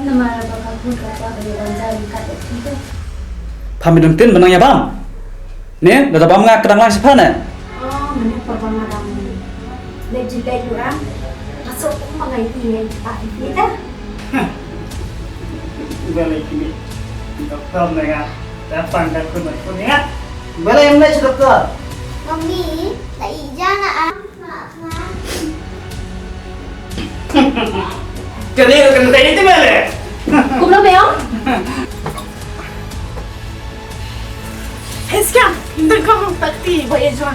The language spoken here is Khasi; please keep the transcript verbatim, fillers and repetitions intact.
Namar ba ka khun ka kwah ban ïa bam ja ryngkat bad phi te. Pha, me dang tip ba nang ïa bam? Ne, lada bam nga ka dang lang shaphang ne? Oh, mynne por ba nga dang leit ju leit ruh ah. Nga sngewthuh ba nga ïa phi, nga ïa phi te. Balei kine ki doktor ne nga, datang da khun khun ïa nga. Balei em leit sha doktor? Mummy, ta ija na ah. Kane ka kane tadi tu mele. Kumno me ong? Hei, sekarang, ntar kau tak ti buat ya jua.